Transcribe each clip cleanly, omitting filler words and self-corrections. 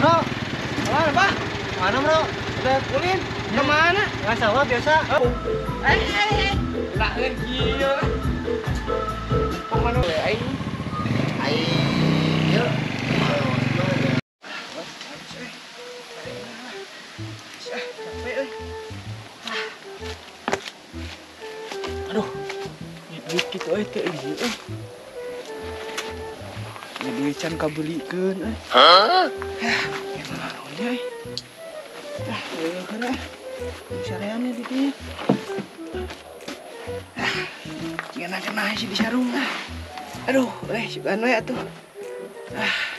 Bro, kemana Pak? Mana bro? Udah kulin? Kemana? Nggak sawah biasa. Lahan gila. Kemana? Aing. Aing. Yuk. Capek. Aduh, duit gitu teh ieu euy. Ya duit can kabelikeun euy. Hah? Ya naon euy. Ah, eueuh kana. Sareannya di dieu. Ah, jigana kena si di sarung ah. Aduh, sugan we atuh. Ah.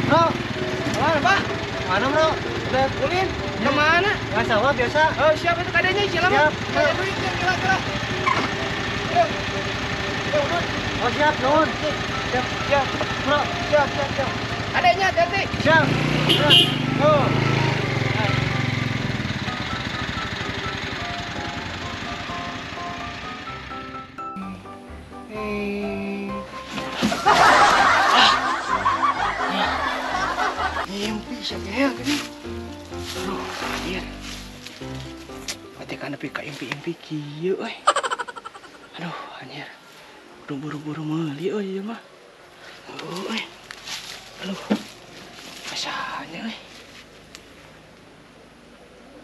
Bro, kemana Pak? Mana bro? Udah kulin? Kemana? Nggak sawah biasa. Oh siap itu kadanya siapa? Siap. Duitnya kira-kira. Oh siap, nuhun. Siap, siap, bro. Siap, siap, siap. Adanya hati-hati. Siap. Oh. Mimpi siapa ya gini? Aduh, anjir. Mati kan nepi ka impi-impi kieu euy. Aduh, anjir. Udah buru-buru meuli euy ieu mah. Euy. Aduh. Masanya euy.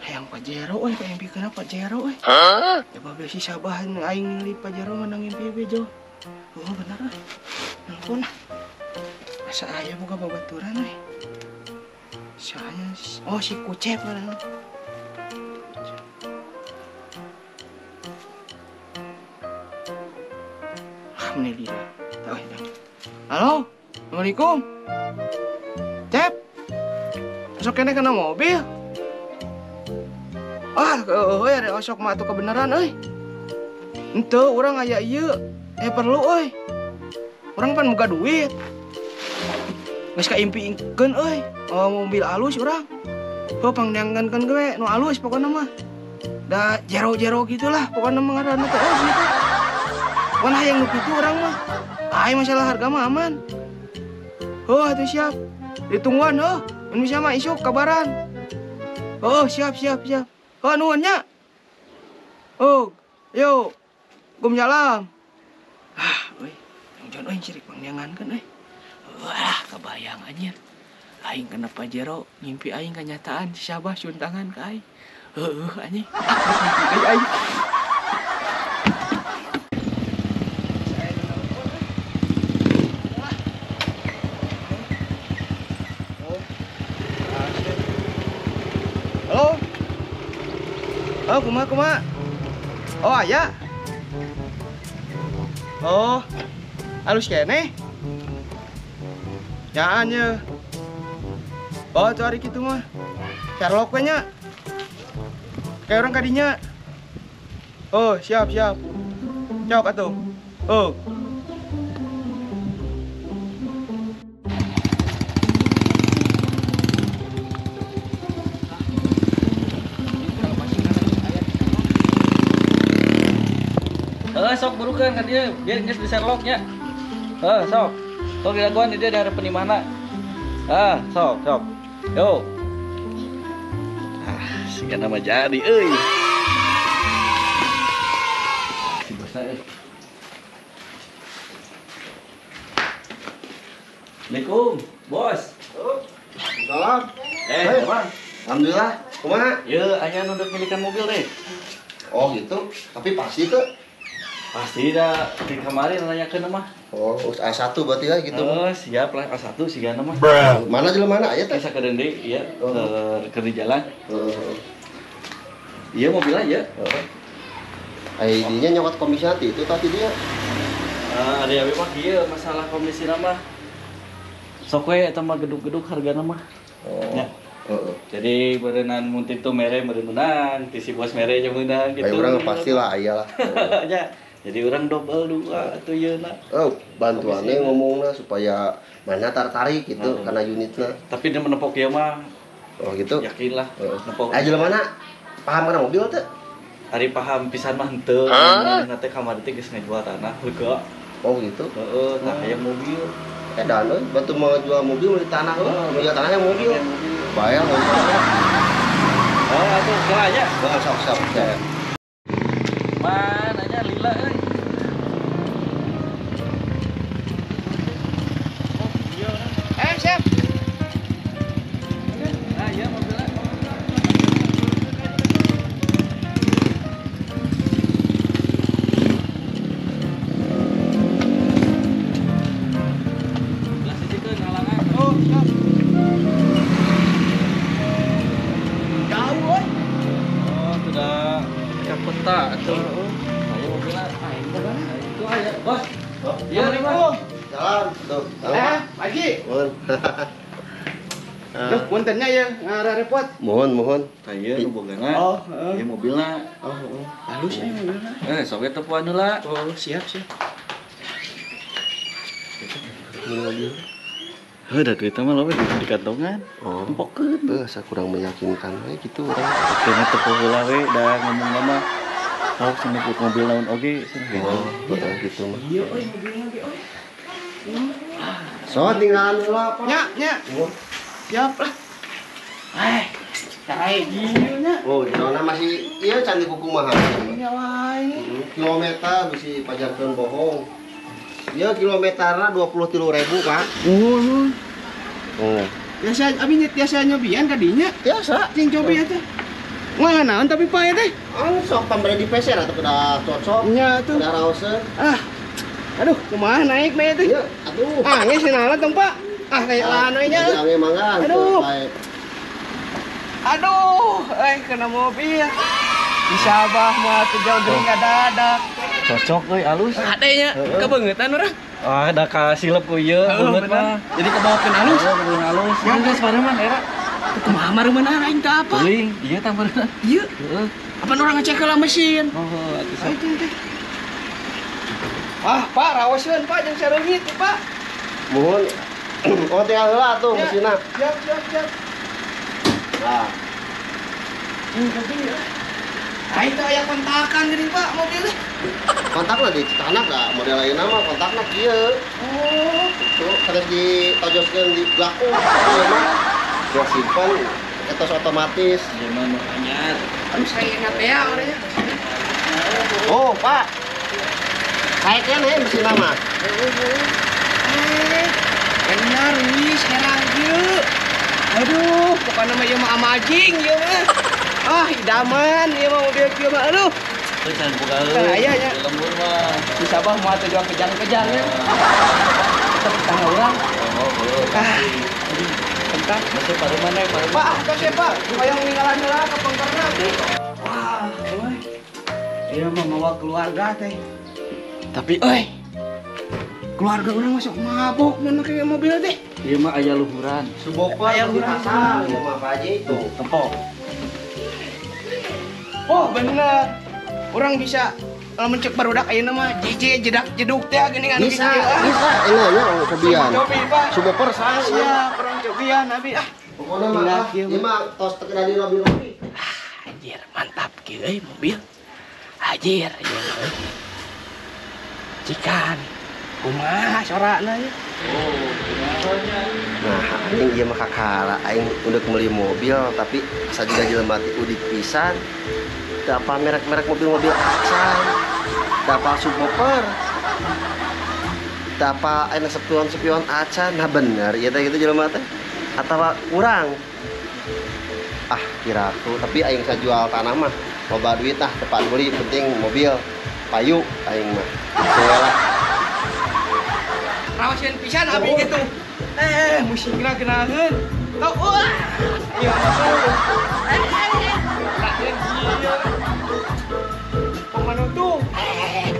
Hayang Pajero euy, ka impikeun Pajero euy. Hah? Ya babe si sabahan aing ningali Pajero menang impi bejo. Oh, bener euy. Nelpon. Asa aya boga babaturan euy. Saya, oh si Kucep lah. Alhamdulillah. Oh, ya. Halo, assalamualaikum. Cep, osok kene kena mobil. Ah, euy, ada osok mah atuh kebenaran euy. Henteu urang aya ieu, perlu euy. Urang pan boga duit. Geus kaimpi-ikeun euy. Oh, mobil alus urang. Heuh pangneangankeun we nu alus pokona mah. Da jero-jero gitulah pokona mah ngaranna teh oh gitu. Pokona hayang nu kitu urang mah. Ai masalah harga mah aman. Heuh atuh siap. Ditungguan heuh. Mun bisa mah isuk kabaran. Oh, siap siap siap. Heuh nuhun nya. Oh, yo. Waalaikumsalam. Ah, euy. Jongjon euy sirik pangneangankeun euy. Wah, kebayang anjir. Aing kena Pajero, ngimpi aing kenyataan si Sabah suntangan ke aing. Heuh anjing. Mimpi aing. Halo. Oh, kumaha kumaha? Oh, aya. Oh. Alus keneh. Nyaan ye. Oh, tuh hari gitu mah. Sherlock we nya. Kayak orang kadinya. Oh, siap, siap. Cok atuh. Oh. Sok burukan kan dia biar geus di Sherlock nya. Sok. Sok dilakukan dia di harapan di mana? Ah, sok, sok. Yo. Ah, siga nama jadi euy. Si bosna euy. Assalamualaikum, bos. Oh, salam. Bang. Alhamdulillah. Kumaha? Ye, aya nu dek milikan mobil deh. Oh, gitu. Tapi pasti tuh. Pasti dah, di kemarin nanyakeun mah. Oh, A1 berarti lah gitu. Oh, siap lah A1 sigana mah. Mana jelema mana aya teh? Sakedeung deui, iya, keur di jalan. Iya mobil aja. Heeh. ID-nya nyokot komisi hati itu tadi dia. Ada abi mah kieu masalah komisi mah. Sok we eta mah gedug-gedug hargana mah. Oh. Ya. Heeh. Jadi berenang mun itu mere meunang, ti si bos mere nya meunang gitu. Ayo urang pastilah aya lah. Ya. Jadi orang double dua atuh yeuna. Oh, bantuannya ngomongna supaya mana tertarik gitu karena unitna. Tapi dia menepok ieu mah. Oh gitu. Yakin lah. Nepok. Ah jelema mana paham kana mobil teh? Ari paham pisan mah henteu. Manehna teh kamari teh geus ngajual tanah lega. Oh gitu. Heeh, tah aya mobil. Dan euy, bantu mau jual mobil meuli tanah euy, mau jual tanah yang mobil. Bayar ngomong. Oh, atuh kela nya. Heeh, sok sok. Mananya lila euy. Eh, Chef. Nah, iya mobilnya. Belah sisi ke ngalangan. Oh, siap. Jauh, euy. Oh, sudah ke kota atuh. Ayo mobilnya. Itu aya, Bos. Iya, nih, Bos. Salam, tuh. Eh, Pak Haji. Mohon. Duh, puntennya ya ngarepot. Mohon, mohon. Tah ieu nu bogana. Oh, heeh. Ieu mobilna. Oh, heeh. Halus ya mobilna. Sok we tepuan heula. Oh, siap, siap. Mobil. Heuh, da duitna mah loba di kantongan. Oh. Tempokeun. Heuh, asa kurang meyakinkan we gitu urang. Oke, na tepo heula we da ngomongna mah. Sok cenah mobil naon oge cenah gitu. Oh, heeh gitu mah. Iya euy mobilna ge euy. So tinggalan heula, Pak. Nya, nya. Siap lah. Eh, cai ieu nya. Oh, jerona masih ieu can dikukumaha. Nya wae. Kilometer bisi pajarkeun bohong. Ieu kilometerna 23.000, Pak. Oh. Oh. Biasa abi tiasa nyobian ka dinya. Tiasa. Cing cobi atuh. Wah, naon tapi Pak ya teh? Ah, sok pambere di peser atuh kuda cocok. Nya atuh. Kuda raoseun. Ah. Aduh, kumaha naik mah teh? Ieu, atuh. Ah, geus sinaon tong, Pak. Ah, kayak lahan we nya. Ange mangga. Aduh. Aduh, kena mobil. Di Sabah mah teu jauh geuning ngadadak. Cocok euy alus. Adenya kebeungetan urang. Ah, da kasilep ku ieu beungeut mah. Jadi kebawakeun alus. Oh, kebawakeun alus. Ya geus pareman era. Kumaha mareuneuh aing teh apa? Teuing, ieu tah mareuneuh. Ieu. Heeh. Apa urang ngecek heula mesin? Oh, atuh sok. Ah, Pak, raoseun Pak jeung sareungit Pak. Mohon. Oh, tinggal heula atuh mesinna. Siap, siap, siap. Nah. Ini ya. Aing teh aya kontakan geuning Pak mobilnya. Kontakna di Citanak da, model lainna mah kontakna kieu. Oh, gitu. Terus ditojoskeun di belakang ieu mah. Gua simpen etos otomatis. Ieu mah nu anyar. Aduh, saya ingat ya orangnya. Oh, Pak. Kayak kene mesinna mah. Bener wis herang ieu. Aduh, pokokna mah ieu mah amazing ieu mah. Ah, idaman ieu mah mobil kieu mah. Aduh. Teu can boga euy. Aya nya. Lembur mah. Di Sabah moal teu jual kejang-kejang nya. Tetep tangga urang. Oh, heuh. Ah. Bentar. Masih pareman we, pareman. Pak, tos ya, Pak. Hoyong ninggalan heula ka pengkerna teh. Wah, euy. Ieu mah mawa keluarga teh. Tapi euy, keluarga urang masuk mabok mun make mobil teh. Ieu mah aya luhuran. Subokwa aya luhuran pasang ieu mah Pak Haji tuh, tempok. Oh, bener. Urang bisa lamun cek barudak ayeuna mah jiji jedak jeduk teh geuning anu bisa, bisa. Ini nya urang cobian. Cobi, Pak. Suboper sang. Siap, urang cobian abi ah. Pokona mah ieu mah tos teu kena di lobi-lobi. Ah, anjir, mantap kieu euy mobil. Anjir, ieu euy. Cikan. Kumaha sorana ieu? Oh, kumaha. Nah, aing ieu mah kakara aing udah meuli mobil tapi sajiga jelema teh udik pisan. Teu apa merek-merek mobil-mobil acan. Teu apa subwoofer. Teu apa aya sepion-sepion acan. Nah bener ieu teh kitu jelema teh. Atawa kurang. Ah, kiraku tapi aing sajual tanah mah loba duit ah tepat beli penting mobil payu aing mah. Lah. Rawaseun pisan abi gitu. Musikna geunaheun. Tau wah. Ieu masuk. Lain ieu. Pemanu tuh.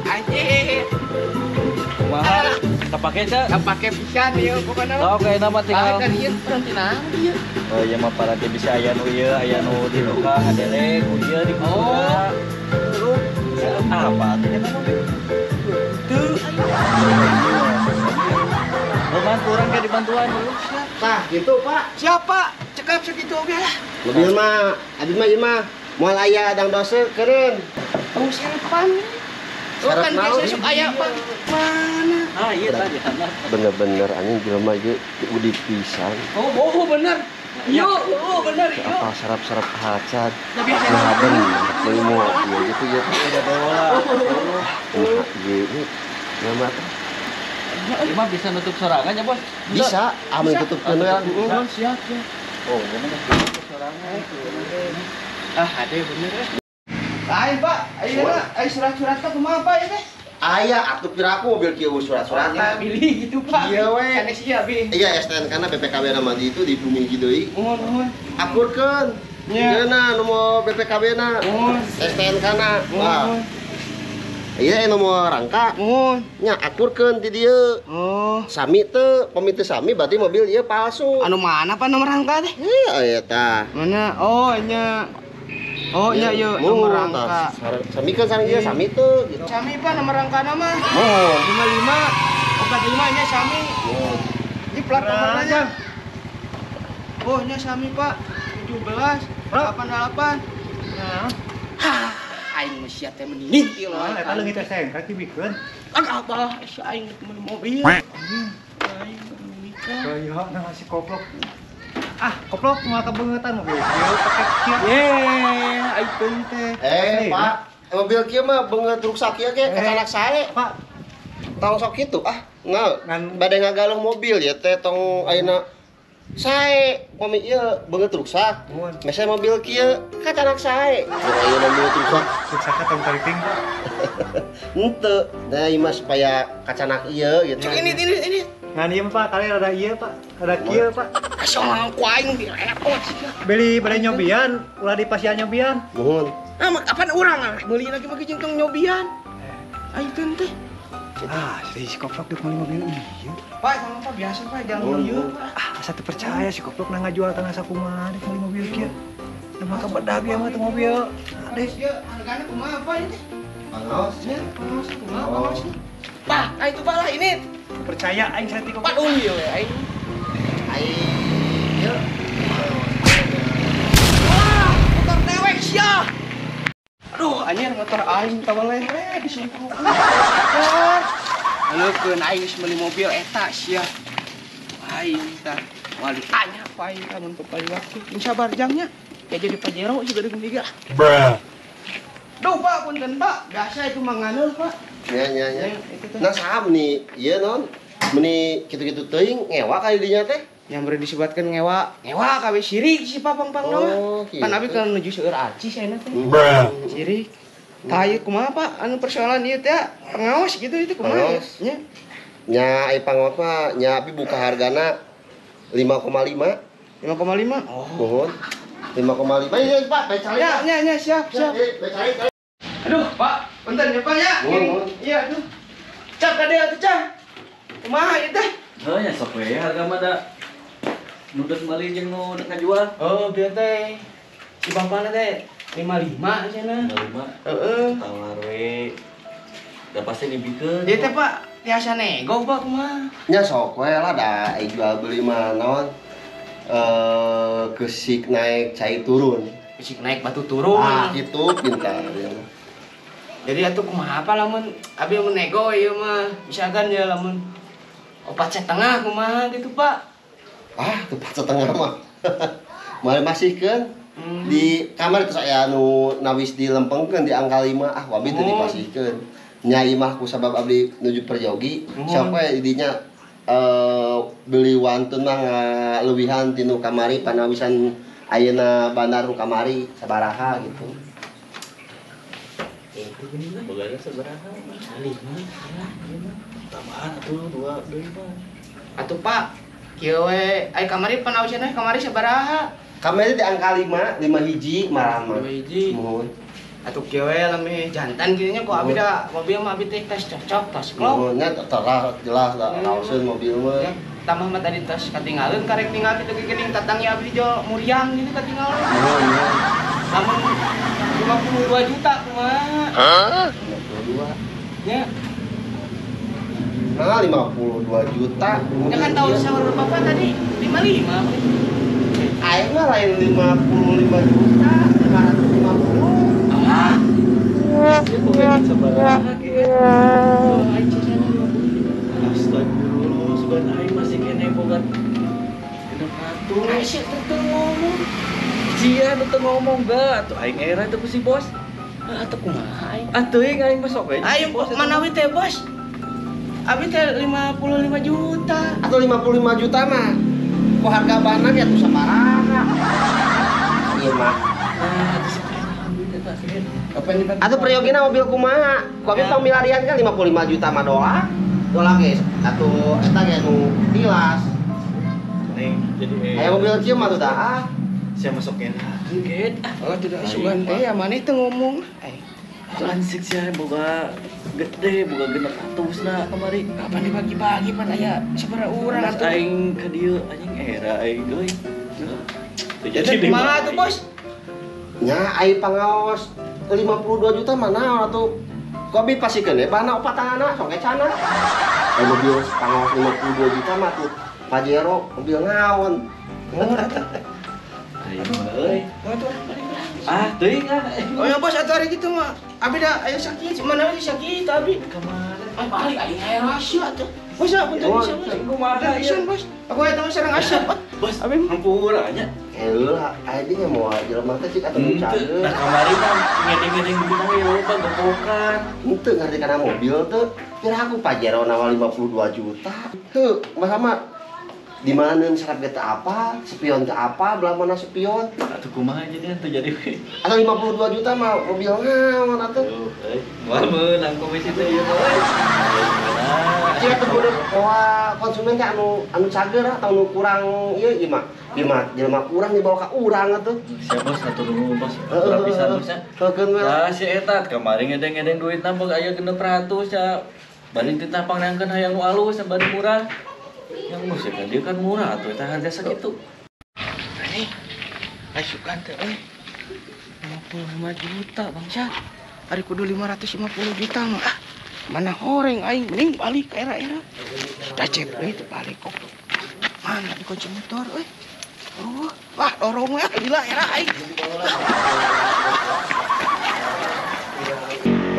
Anjir. Kumaha? Kapake teh? Kapake pisan ieu pokona. Oh, kayakna mah tinggal. Ah, ieu berhenti naon ieu? Oh, ieu mah parade bisa aya nu ieu, aya nu di tukang ngadelek, ku ieu di kuda. Oh. Apa atuh nya mobil? Teu. Lumayan kurang kayak dibantuan dulu. Tah, gitu Pak. Siapa? Cekap segitu oge lah. Mobil mah, abi mah ieu mah moal aya dang dose keureun. Oh, sarapan. Oh, kan biasa sok aya Pak. Mana? Ah, iya tadi. Bener-bener anjing jelema ieu udik pisan. Oh, bener. Yo, oh bener yo. Apa sarap-sarap hacat. Nah, bener beli mobil gitu ya. Udah bawa. Nah, ieu ini jelema teh. Ieu mah bisa nutup sorangan ya, Bos? Bisa, amun tutupkeun we lah. Oh, siap, siap. Oh, bener nutup sorangan. Ah, ada bener. Lain, Pak. Ayeuna aya surat-suratna kumaha, Pak ieu teh? Aya atuh piraku mobil kieu surat-suratan. Pilih gitu, Pak. Iya we. Sanes ieu abi. Iya STNK-na BPKB na mah di itu di bumi hiji deui. Nuhun, nuhun. Akurkeun. Nya. Ieuna nomor BPKB-na. Nuhun. STNK-na. Wah. Iya nomor rangka. Nuhun. Nya akurkeun di dieu. Oh. Sami teu, pami teu sami berarti mobil ieu palsu. Anu mana Pak nomor rangka teh? Iya eta. Mana? Oh, nya. Oh, iya iya nomor rangka. Sami kan sareng ieu sami teu gitu. Sami Pak nomor rangkana mah. Nuhun. 55 45 nya sami. Nuhun. Ini plat nomornya. Oh, nya sami Pak. 17 88. Nah. Hah, aing mah sia teh mending ti loh. Eta leungit STNK dibikeun. Ah, apa si aing meuli mobil. Aing nikah. Gaya nah si koplok. Ah, koplok moal kabeungetan mobil kieu pake kieu. Ye, aing teh. Pak, mobil kieu mah beungeut ruksak kieu ge kacanak sae. Pak, tong sok kitu ah. Nah, bade ngagaluh mobil ya teh tong ayeuna sae pami ieu beungeut ruksak. Mesa mobil kieu kacanak sae. Ayeuna beungeut ruksak. Ruksakna tong tariting, Pak. Henteu. Nah, ieu mah supaya kacanak ieu gitu. Cek ini. Ngan ieu Pak, kali rada ieu Pak, rada kieu Pak. Asal ku aing direpot sia. Beli bade nyobian, ulah dipasihan nyobian. Nuhun. Nah, kapan urang meuli lagi mah jeung tong nyobian. Aing teh. Ah, si koplok deuk meuli mobil ieu. Pak, sama Pak biasa Pak, jangan ieu. Ah, asa teu percaya si koplok na ngajual tanah sakumaha deuk meuli mobil kieu. Da mah kabedag ieu mah teh mobil. Ade, ieu hargana kumaha Pak ieu teh? Pangaos nya, pangaos kumaha pangaos. Pak, ah itu Pak lah ini. Percaya aing saeutik koplok. Pak ieu we aing. Aing ieu. Wah, motor dewek sia. Aduh, anjir motor aing tawaleh we disungkuh. Aleukeun aing geus meuli mobil eta sia. Aing tah moal ditanya apa aing tah mun papai waktu. Mun sabar jangnya. Ya jadi Pajero juga deung tiga. Bruh. Duh Pak, punten Pak. Biasa itu mah nganeul Pak. Nya nya nya. Nah saham nih, ieu non. Meni kitu-kitu teuing ngewa ka dinya teh. Yang beri disebutkan ngewa, ngewa kawe sirik si papang-pang mah. Oh, pan abi kan nuju seueur aci saena teh. Bruh. Sirik. Tah ieu kumaha Pak? Anu persoalan ieu teh pengawas gitu itu kumaha nya? Nya ai pangaos mah nya abi buka hargana 5,5. 5,5? Oh. Nuhun. 5,5. Iya, Pak, becari. Ya, nya nya siap, siap. Becari. Aduh, Pak, punten ya Pak ya. Iya, aduh. Cap ka dieu atuh, Cang. Kumaha ieu teh? Heuh nya sok we harga mah da. Nu deuk meuli jeung nu deuk ngajual. Oh, bieu teh. Si bapana teh 55 cenah. 55. Heeh. Tawar we. Da pasti dibikeun. Ieu teh Pak, tiasa nego Pak kumaha? Nya sok we lah da ai jual beli mah naon. Kesik naik cai turun. Kesik naik batu turun. Ah, gitu pintar ya. Jadi atuh kumaha apa lamun abi mun nego ieu mah. Misalkan ya lamun 4,5 kumaha gitu Pak. Ah, 4,5 mah. Mari masihkeun. Di kamar itu saya anu nawis dilempengkeun di angka 5. Ah, wabi teu dipasihkeun. Nya ieu mah ku sabab abdi nuju peryogi, siapa dinya beli wantun mah ngaleuwihan tinu kamari panawisan ayeuna bandar nu kamari sabaraha gitu. Bogana sabaraha? 5 lah ieu mah. Tambahan atuh 2 deui mah. Atuh Pak, kieu we ai kamari panawisan kamari sabaraha? Kamari di angka 5, 5 hiji marah mah. 5 hiji. Muhun. Atuh kieu we lami jantan kieu nya ku abi da mobil mah abi teh tos cocok tos klop. Muhun nya terah jelas lah raoseun mobil mah. Ya, tambah mah tadi tos katinggalin karek tinggal kitu geuning tatangnya abdi jol muriang gitu katinggalan. Muhun. Lamun 52 juta kumaha? Hah? 52. Ya. Nah, 52 juta. Ya kan tahu sahur Bapak tadi 55. Aing mah lain 55 juta, 550. Ah. Sia boga sabaraha ge. Astagfirullah, sugan aing masih keneh boga 600. Aing sih teu ngomong. Sia nu teu ngomong ga atuh aing era teh ku si bos. Atuh kumaha aing? Ah teuing aing mah sok we. Aing manawi teh bos. Abi teh 55 juta. Atau 55 juta mah. Ku harga bana ge atuh sabaraha. Ieu mah. Ah, atuh Atau priyogina mobil kumaha? Ku abi pamilarian kan 55 juta mah doa. Doa ge atuh eta ge nu tilas. Nih, jadi aya mobil kieu mah tuh tah. Ah. Sia masuk lagi get. Oh, tidak sugan teh ya maneh teu ngomong. Ansik sia boga gede, boga 600 na kamari. Kapan dibagi-bagi pan aya sabaraha urang atuh. Aing ka dieu anjing era aing euy. Jadi kumaha atuh, Bos? Nya aing pangaos 52 juta mah naon atuh. Ku abi pasikeun we bana opatanana sok ge cana. Aya mobil pangaos 52 juta mah tuh Pajero mobil naon. Aing mah euy. Ah, teuing ah. Oh ya bos, atuh hari gitu mah. Abi da aya sakit, mana we sakit abi. Ka mana? Ah, balik aing aya rahasia atuh. Bos, ya punten bisa bos. Kumaha ieu? Bos. Aku aya teman sareng Asep. Bos, abi hampura nya. Heula, aya dinya moal jelema teh cik atuh nu cageut. Nah, kamari mah ngedeng-ngedeng duit mah ya loba gepokan. Henteu ngarti kana mobil teh. Kira aku Pajero nawa 52 juta. Heuh, masa mah di mana neun serap ge teu apa, spion teu apa, belah mana spion. Atuh kumaha jadi teu jadi we. Atau 52 juta mah mobil naon atuh. Tuh, euy, moal meunang komisi teh ieu mah euy. Sia teu kudu moal konsumen teh anu cager atau anu kurang ieu ieu mah. Ieu mah jelema kurang dibawa ka urang atuh. Sia bos atuh nuhun bos. Hampura pisan bos nya. Heukeun we. Lah si eta kamari ngedeng-ngedeng duitna boga aya 600 nya. Bari titah pangneangkeun hayang nu alus bari murah. Yang musik kan dia kan murah tuh, eta harga segitu. Ini, asukan teh, euy. 55 juta bangsa. Ari kudu 550 juta mah. Ah, mana horeng aing mending balik ke era-era. Dacep deui teh balik kok. Mana dikunci motor euy. Oh, wah dorong we gila era aing.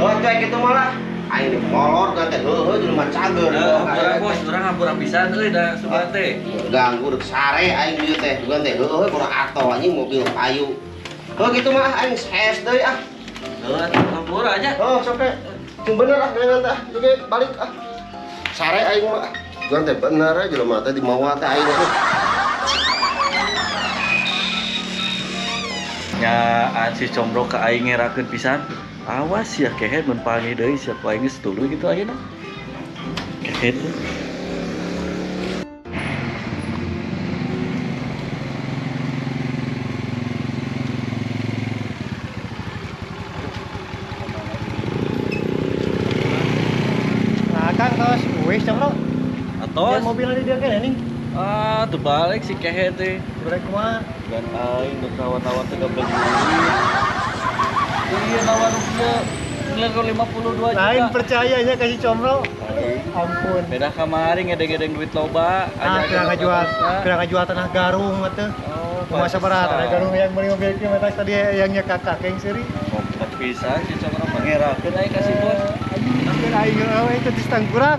Oh, kayak gitu malah. Aing molor kan teh heuheuh jelema cager. Hampura bos, urang hampura pisan euy da sugan teh. Ganggu rek sare aing dieu teh, sugan teh heuheuh kurang ato anjing mobil payu. Heuh kitu mah aing saes deui ah. Heuh atuh hampura nya. Heuh sok teh. Sing bener ah dengan teh juga balik ah. Sare aing mah. Sugan teh bener we jelema teh dimawa teh aing tuh. Nya si Comro ka aing ngerakeun pisan. Awas ya kehed mun panggih deui sia ku aing geus tuluy kitu ayeuna. Kehed. Nah, Kang tos wis Comro. Atos. Mobil di dia kene ning. Ah, teu balik si kehed teh. Balik kumaha? Dan aing nu tawar-tawar teh gablek duit. Iya nawar rupiah 52 juta. Lain percayanya kasih Comro. Ampun. Beda kamari ngedeng-ngedeng duit loba. Ah, kira ngajual tanah Garung atuh. Oh, kumaha sabaraha tanah Garung yang beli mobil kieu mah tadi yang nya kakak keng seuri. Kompak pisan si Comro mangerakeun aing ka si bos. Anjing aing euy teh tangkurak.